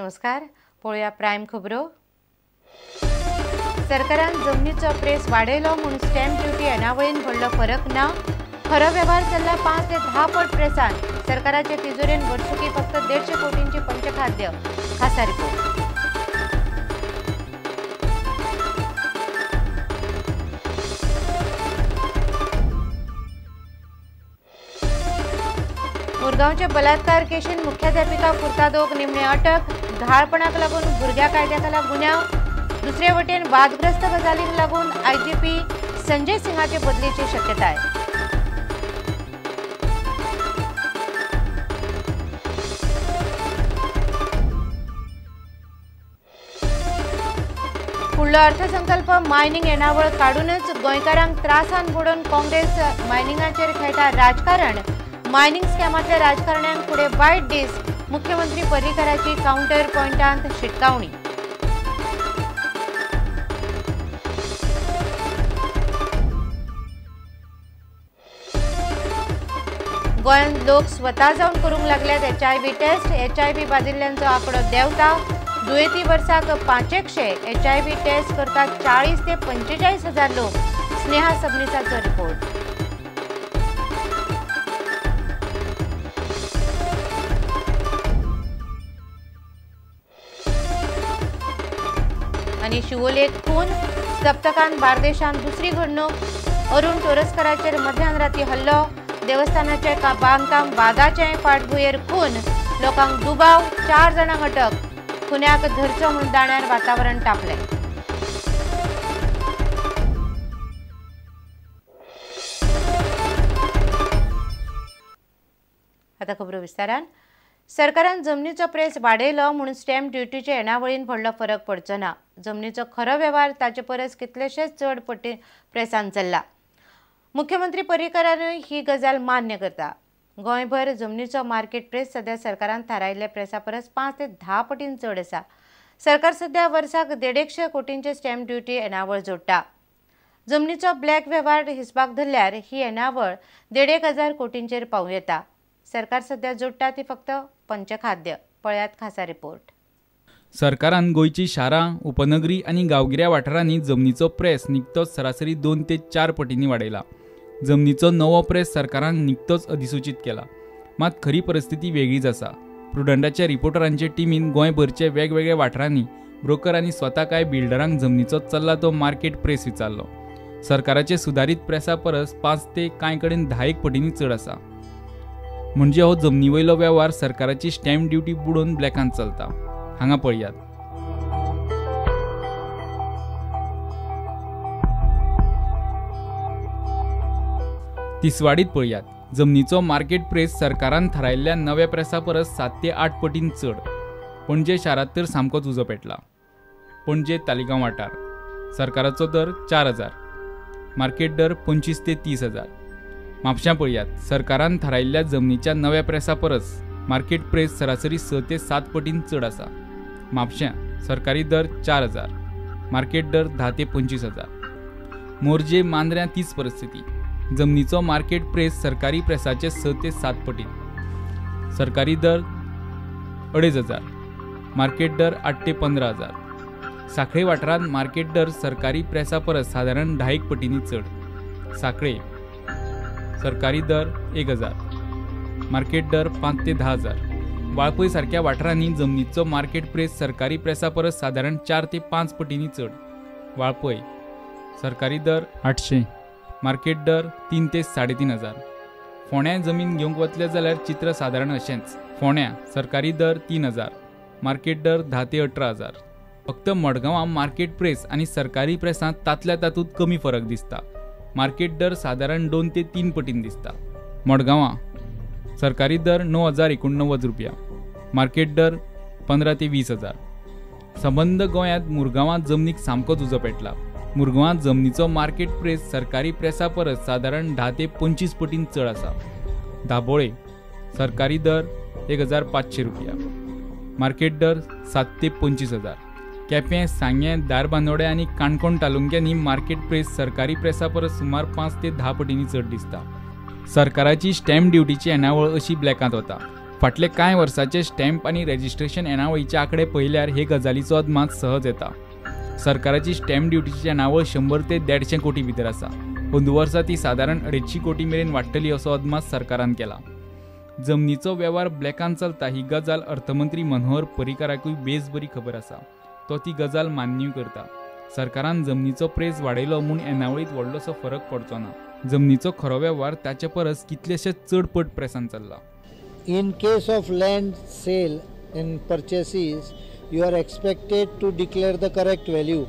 नमस्कार. पळोवया प्रायम खबरो. सरकारान जमनीचो प्रेस वाडयलो म्हूण स्टॅम्प ड्युटी येणावळीन व्हडलो फरक ना. खरो वेव्हार चल्ला 5 ते 10 पट प्रेसान. सरकाराचे तिजोरेन वर्सुकी फक्त 150 कोटींची पंचखाद्य. खासा रिपोर्ट. मुरगांवचे बलात्कार केशीन मुख्याध्यापिका फुर्तादोक निमणे अटक. घाळपणाक लागून भुरग्या कायद्या खाला गुन्यांव. दुसरे वटेन वादग्रस्त गजालींक लागून आयजीपी संजय सिंगाचे बदलीची शक्यताय. फुडलो अर्थसंकल्प मायनिंग येणावळ काडूनच गोंयकारांक त्रासान बुडोवन काँग्रेस मायनिंगाचेर खेळटा राजकारण. मायनिंग स्कॅमांतल्या राजकारण्यांक फुडें वायट दीस. मुख्यमंत्री पर्रीकराची कावंटर पॉयंटांत शिटकावणी. गोंयांत लोक स्वता जावन करूंक लागल्यात HIV taste. HIV बादिल्ल्यांचो आंकडो देंवता. दुयेंती वर्साक 500 HIV taste करतात 40 ते 45 हजार लोक. स्नेहा सबनीसाचो रिपोर्ट. आनी शिवोलेक खून. सप्तकान बार्देशांत दुसरी घडणूक. अरुण तोरस्कराचेर मध्यान राती हल्लो. देवस्थानाचे बांदकाम वादाचे फाटभुंयेर खून. लोकांक दुबाव. 4 जाणांक अटक. खुन्याक धरचो म्हूण दाण्यार वातावरण तापलें. आतां खबरो विस्तारान. सरकारान जमनीचो प्रेस वाडयलो म्हूण स्टॅम्प ड्युटीचे येणावळीन व्हडलो फरक पडचो ना. जमनीचो खरो वेव्हार ताचे परस कितलेशेच चड पटी प्रेसान चल्ला. मुख्यमंत्री पर्रीकरानूय ही गजाल मान्य करता. गोंयभर जमनीचो मार्केट प्रेस सद्या सरकारान थारायिल्ल्या प्रेसा परस 5 ते 10 पटीन चड आसा. सरकार सद्या वर्साक 150 कोटींचे स्टॅम्प ड्युटी येणावळ जोडटा. जमनीचो ब्लॅक वेव्हार हिसबाक धरल्यार ही येणावळ 1,500 कोटींचेर पावूं येता. सरकार सद्या जोडटा ती फक्त पंचखाद्य. पळयात खासा रिपोर्ट. सरकारान गोंयची शारां, उपनगरी आनी गांवगिऱ्या वाठारांनी जमनीचो प्रेस निकतोच सरासरी 2 ते 4 पटींनी वाडयला. जमनीचो नवो प्रेस सरकारान निकतोच अधिसूचीत केला. मात खरी परिस्थिती वेगळीच आसा. प्रुडंटाच्या रिपोर्टरांचे टिमीन गोंयभरचे वेगवेगळ्या वाठारांनी ब्रोकर आनी स्वता कांय बिल्डरांक जमनीचो चल्ला तो मार्केट प्रेस विचारलो. सरकाराचे सुदारीत प्रेसा परस 5 ते कांय कडेन 10 पटींनी चड आसा. म्हणजे हो जमनी वयलो वेव्हार सरकाराची स्टॅम्प ड्युटी बुडोवन ब्लॅकान चलता. हांगा पळयात. तिसवाडीत पळयात. जमनीचो मार्केट प्रेस सरकारान थारायल्ल्या नव्या प्रेसा परस 7 ते 8 पटीन चड. पणजे शारांत तर सामकोच उजो पेटला. पणजे तालिगांव वाठार सरकाराचो दर 4,000, मार्केट दर 25 ते 30 हजार. म्हापशां पळयात. सरकारान थारायल्ल्या जमनीच्या नव्या प्रेसा परस मार्केट प्रेस सरासरी 6 ते 7 पटीन चड आसा. म्हापशां सरकारी दर 4,000, मार्केट दर 10 ते 25 हजार. मोरजे मांद्र्यां तीच परिस्थिती. जमनीचो मार्केट प्रेस सरकारी प्रेसाचे 6 ते 7 पटीन. सरकारी दर 2,500, मार्केट दर 8 ते 15 हजार. साखळे वाठारांत मार्केट दर सरकारी प्रेसा परस सादारण 10 पटींनी चड. साखळे सरकारी दर 1,000, मार्केट दर 5 ते 10 हजार. वाळपय सारक्या वाठारांनी जमनीचो मार्केट प्रेस सरकारी प्रेसा परस सादारण 4 ते 5 पटींनी चड. वाळपय सरकारी दर 800, मार्केट दर 3 ते 3.5 हजार. फोंड्या जमीन घेवंक वतले जाल्यार चित्र सादारण अशेंच. फोंड्या सरकारी दर 3,000, मार्केट दर 10 ते 18 हजार. फक्त मडगांवां मार्केट प्रेस आनी सरकारी प्रेसांत तांतल्या तातूंत कमी फरक दिसता. मार्केट दर सादारण 2 ते 3 पटीन दिसता. मडगांवां सरकारी दर 9,089 रुपया, मार्केट दर 15 ते 20 हजार. संबंद गोंयांत मुरगांवां जमनीक सामकोच उजो पेटला. मुरगांवांत जमनीचो मार्केट प्रेस सरकारी प्रेसा परस सादारण 10 ते 25 पटीन चड आसा. दाबोळे सरकारी दर 1,500 रुपया, मार्केट दर 7 ते 25 हजार. केपें, सांगें, धारबांदोडें आनी काणकोण तालुक्यांनी मार्केट प्रेस सरकारी प्रेसा परस सुमार 5 ते 10 पटींनी चड दिसता. सरकाराची स्टॅम्प ड्युटीची येणावळ अशी ब्लॅकांत वता. फाटले कांय वर्साचे स्टॅम्प आनी रजिस्ट्रेशन येणावळीचे आंकडे पळयल्यार हे गजालीचो अदमास सहज येता. सरकाराची स्टॅम्प ड्युटीची येणावळ 100 ते 150 कोटी भितर आसा. अंदू वर्सा ती सादारण 250 कोटी मेरेन वाडटली असो अदमास सरकारान केला. जमनीचो वेव्हार ब्लॅकान चलता ही गजाल अर्थमंत्री मनोहर पर्रीकाराकूय बेस बरी खबर आसा. तो ती गजाल मान्यूय करता. सरकारान जमनीचो प्रेस वाडयलो म्हूण येणावळींत व्हडलोसो फरक पडचो ना. जमनीचो खरो वेव्हार ताचे परस कितलेशेच चड पट प्रेसान चल्ला. In case of land sale and purchases you are expected to declare the correct value.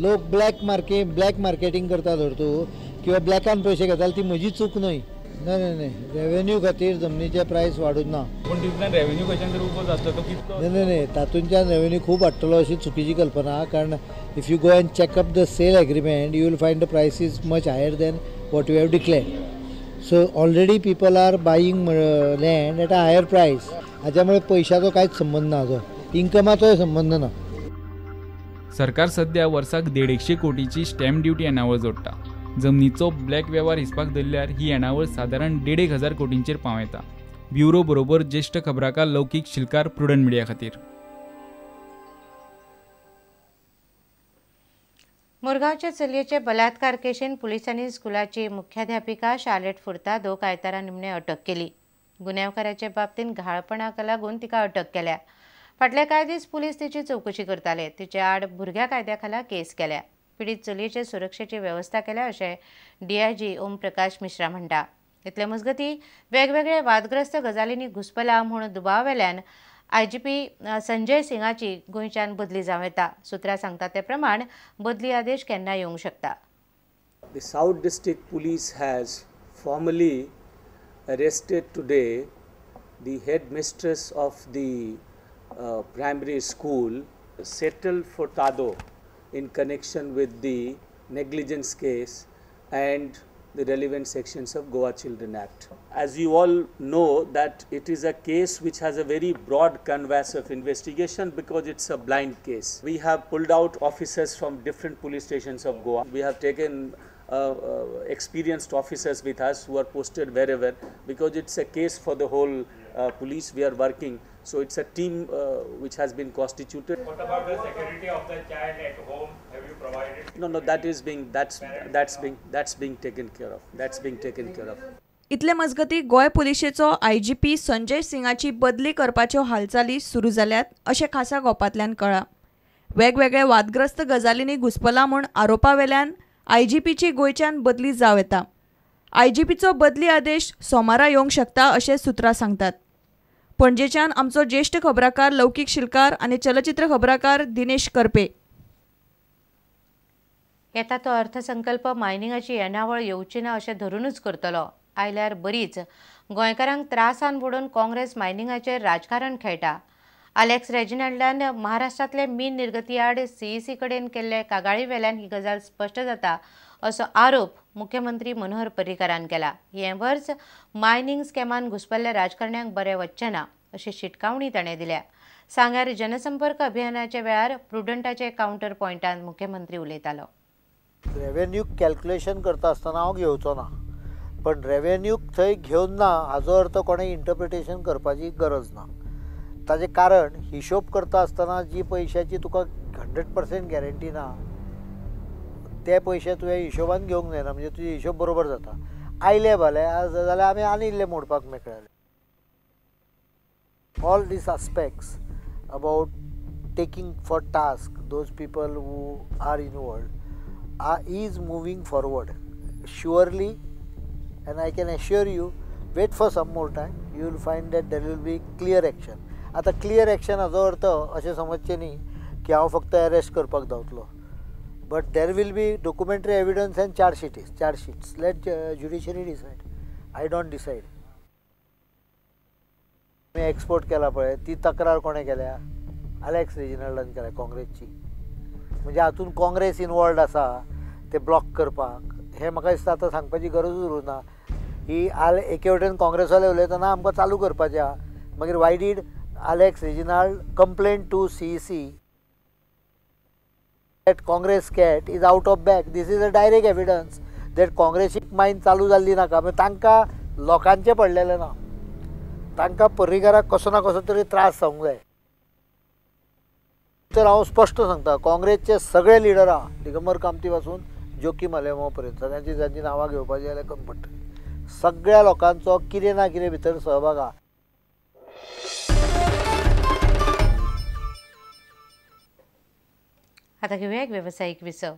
लोक ब्लॅक मार्केटिंग करता धर तूं किंवा ब्लॅकान पयशे घेता, ती म्हजी चूक न्हय. न्हय न्हय न्हय, रेवेन्यू खातीर जमनीचे प्रायस वाडून ना. पूण तितल्यान रेवेन्यू खंयच्यान तरी उबो जातलो तो कितलो? न्हय न्हय न्हय, तातूंतल्यान रेवेन्यू खूब वाडटलो अशी चुकीची कल्पना. कारण if you go and check up the sale agreement you will find the price is much higher than what you have declared. So already people are buying land at a higher price. हाच्यामुळे पैशाचो कांयच संबंद ना, हाजो इन्कमाचोय संबंद ना. सरकार सध्या वर्साक 150 कोटीची स्टॅम्प ड्युटी येणावळ जोडटा. जमनीचो ब्लॅक वेव्हार हिसपाक धरल्यार ही येणावळ सादारण 1,500 कोटींचेर पावं येता. ब्युरो बरोबर ज्येष्ठ खबराकार लौकीक शिलकार, प्रुडंट मिडिया खातीर. मुरगांवच्या चलयेचे बलात्कार केशीन पुलिसांनी स्कुलाची मुख्याध्यापिका शार्लेट फुर्तादोक आयतारा निमणे अटक केली. गुन्यांवकाराचे बाबतींत घाळपणाक लागून तिका अटक केल्या. फाटले कांय दीस पुलीस तिची चवकशी करताले. तिचे आड भुरग्या कायद्या खाला केस केल्या. पीडित चलयेचे सुरक्षेची वेवस्था केल्या अशें डीआयजी ओम प्रकाश मिश्रा म्हणटा. इतले मजगती वेगवेगळे वादग्रस्त गजालींनी घुसपला म्हूण दुबावावेल्यान आयजीपी संजय सिंगाची गोंयच्यान बदली जावं येता. सुत्रां सांगता ते प्रमाण बदली आदेश केन्ना येवंक शकता. The South District Police has formally arrested today the headmistress of the primary school, Settle Furtado, in connection with the negligence case and the relevant sections of Goa Children Act. As you all know that it is a case which has a very broad canvas of investigation because it's a blind case. We have pulled out officers from different police stations of Goa. We have taken experienced officers with us who are posted wherever because it's a case for the whole police we are working. So it's a team which has been constituted. What about the security of the child at home? Have you provided? No, no, that is being that's being taken care of. That's being taken care of. इतले मजगती Goa पुलिशेचो IGP Sanjay सिंगाची बदली करपाच्यो हालचाली सुरू जाल्यात अशें खासा गोपांतल्यान कळ्ळां. वेगवेगळे वादग्रस्त गजालींनी घुसपला म्हूण आरोपावेल्यान आयजीपीची गोंयच्यान बदली जावं येता. आयजीपीचो बदली आदेश सोमारा येवंक शकता अशें सुत्रां सांगतात. पणजेच्यान आमचो ज्येष्ठ खबराकार लौकीक शिलकार आनी चलचित्र खबराकार दिनेश करपे. येता तो अर्थसंकल्प मायनिंगाची येणावळ येवची ना अशें धरूनच करतलो. आयल्यार बरीच गोंयकारांक त्रासान बुडोवन काँग्रेस मायनिंगाचेर राजकारण खेळटा. आलेक्स रेजिनाल्डान महाराष्ट्रांतले मीन निर्गती आड सीईसी कडेन केल्ले कागाळी वेल्यान ही गजाल स्पश्ट जाता असो आरोप मुख्यमंत्री मनोहर पर्रीकारान केला. हें वर्स मायनिंग स्कॅमान घुसपल्ल्या राजकारण्यांक बरें वचचें ना अशी शिटकावणी ताणें दिल्या. सांग्यार जनसंपर्क अभियानाच्या वेळार प्रुडंटाचे कावंटर पॉयंटान मुख्यमंत्री उलयतालो. रेवेन्यू कॅल्क्युलेशन करता आसतना हांव घेवचो ना, पण रेवेन्यू थंय घेवन ना हाजो अर्थ कोणें इंटरप्रिटेशन करपाची गरज ना. ताजें कारण हिशोब करता आसतना जी पयशाची तुका 100% गॅरंटी ना ते पयशे तुवें हिशोबान घेवंक जायना, म्हणजे तुजे हिशोब बरोबर जाता. आयले भले जाल्यार आमी आनी इल्ले मोडपाक मेकळे. All these aspects about taking for task those people who are involved is moving forward surely, and I can assure you, wait for some more time, you will find that there will be clear action. आतां clear action हाजो अर्थ अशें समजचें न्ही की हांव फक्त arrest करपाक धांवतलो, but there will be documentary evidence and charge sheets. Let judiciary decide, I don't decide. आमी एक्सपोर्ट केला पळय ती तक्रार कोणें केल्या? आलेक्स रेजिनाल्डान केल्या, काँग्रेसची. म्हणजे हातूंत काँग्रेस इनवॉल्ड आसा ते ब्लॉक करपाक, हें म्हाका दिसता आतां सांगपाची गरजूच उरूंक ना. ही एके वटेन काँग्रेसवाले उलयतना आमकां चालू करपाचें आहा, मागीर why did Alex Reginald complain to CEC that Congress cat is out of bag? This is a direct evidence that काँग्रेसीक मायन चालू जाल्ली नाका, म्हणजे तांकां लोकांचें पडलेलें ना. तांकां पर्रीकाराक कसो ना कसो तरी त्रास जावंक जाय. तर हांव स्पश्ट सांगता, काँग्रेसचे सगळे लिडरां दिगंबर कामती पासून जोकीम आलेमांव पर्यंत सगळ्यांची जांची नांवां घेवपाची जाल्यार कमी पडटली, सगळ्या लोकांचो कितें ना कितें भितर सहभाग आहा. आतां घेवया एक वेवसायीक विसव.